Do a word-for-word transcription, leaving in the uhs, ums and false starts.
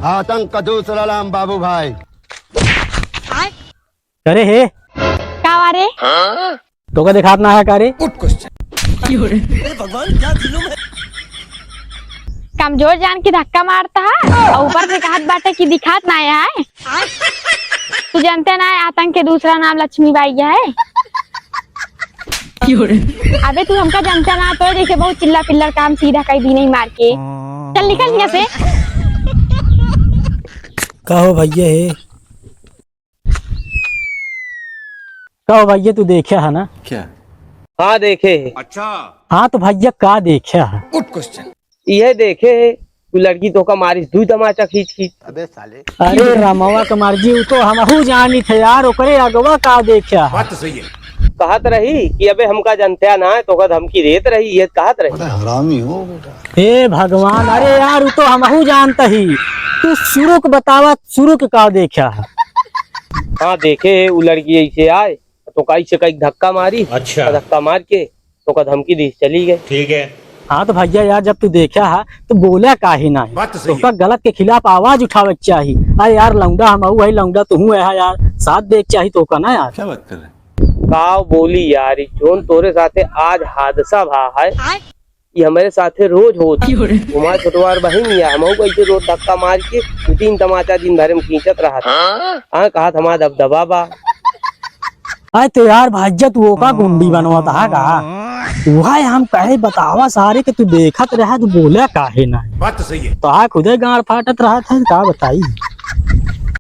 आतंक का दूसरा नाम बाबू भाई। करे हे? का बारे? तोका देखात ना है का रे? कमजोर जान के धक्का मारता है और ऊपर से कहत बाटे कि दिखात ना है। तू जानते ना है, आतंक के दूसरा नाम लक्ष्मी बाई है। अबे तू हमका जानता ना, तो जैसे बहुत चिल्ला पिल्लर काम सीधा कई दी नहीं मार के। चल निकल यहाँ से। कहो भैया हे, कहो भैया, तू देखे है ना? क्या? हाँ, देखे है। अच्छा। हाँ, तो भैया, का देखे है? गुड क्वेश्चन। यह देखे है, तू लड़की तोका मारिस दुई तमाचा खींच खींच। अबे साले। अरे रामवा के मर्जी, उ तो हमहू जानी थे यार, ओकरे अगवा का देखे है? बात तो सही है। कहत रही कि अबे हमका जनत्या ना है, तोका धमकी देत रही, ये कहत रही। बड़ा हरामी हो बेटा। हे भगवान, अरे यार, उ तो हमहू जानत ही, तू शुरू के बतावा, शुरू के का देखे है? हाँ, देखे, उ लड़की ऐसे आए, तो काई से काई धक्का मारी, अच्छा। और धक्का मार के तो का धमकी दी, चली गए। ठीक है। हाँ तो भैया यार, जब तू देखा है तो बोला काहे ना है? बात तो सही तो का है। गलत के खिलाफ आवाज उठावे के चाही। अरे यार लौंडा हम है, लौंडा तू है यार, साथ दे के चाही तो का ना यार। क्या बात कर रहे हैं? का बोली यार, ई जोन तोरे साथे आज हादसा भा है, आय। ये हमारे साथे रोज होत। क्यों रे? हमार छोटवार बहिन या हम कैसे रोज धक्का मार के दू तीन तमाचा दिन भरे में खींचत रहत। हाँ? हाँ, कहत हमार दबदबा बा। अरे तो यार भैया, तू ओका गुंडी बनवत हा का? वह हम कहे बतावा सारे के तू देखत रहा, तू बोला काहे ना? बात तो सही है। तो आ खुदे गांड फाटत रहत है, का बताई?